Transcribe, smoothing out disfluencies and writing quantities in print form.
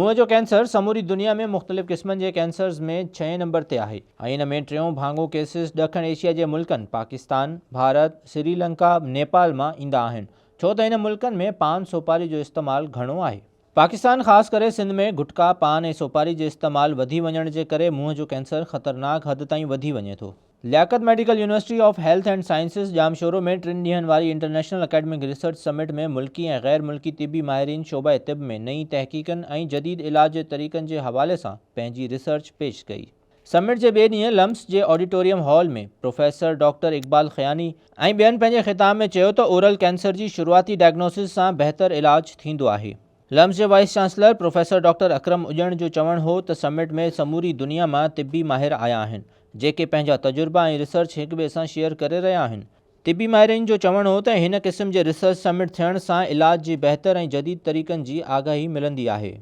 منهن جو ڪينسر سموري دنيا ۾ مختلف قسمن جي ڪينسرز ۾ ڇهين نمبر تي آهي ۽ ان ۾ ٽيون ڀاڱو ڪيسز ڏکڻ ايشيا جي ملڪن پاڪستان، ڀارت، سري لنڪا، نيپال مان ايندا آهن ڇو ته هن ملڪن ۾ پان سوپاري جو استعمال گهڻو آهي. پاڪستان خاص ڪري سنڌ ۾ گٽڪا، پان ۽ سوپاري جي استعمال وڌي وڃڻ جي ڪري منهن جو ڪينسر خطرناڪ حد تائين وڌي وڃي ٿو. Liaquat medical university of health and sciences Jamshoro ۾ ٽن ڏينهن واري انٽرنيشنل اڪيڊمڪ ريسرچ سمٽ ۾ ملڪي ۽ غير ملڪي طبي ماهرين شعبه طب ۾ نئين تحقيقن ۽ جديد علاج جي طريقن جي حوالي سان پنهنجي ريسرچ پيش ڪئي. سمٽ جي ٻئي ڏينهن لمس جي auditorium hall ۾ professor doctor Iqbal Khiani ۽ ٻين پنهنجي خطاب ۾ چيو ته اورل ڪينسر جي شروعاتي ڊائگنوسز سان بهتر علاج ٿيندو آهي. لمس جي vice chancellor professor doctor Akram Ujan جو چوڻ هو ته سمٽ ۾ سموري دنيا مان طبي ماهر آيا آهن جيڪي پنهنجا تجربا ۽ ريسرچ هڪ ٻئي سان شيئر ڪري رهيا آهن. طبي ماهرين جو چوڻ هو ته هن قسم جي ريسرچ سمٽ ٿيڻ سان علاج جي بهتر ۽ جديد طريقن جي آگاهي ملندي آهي.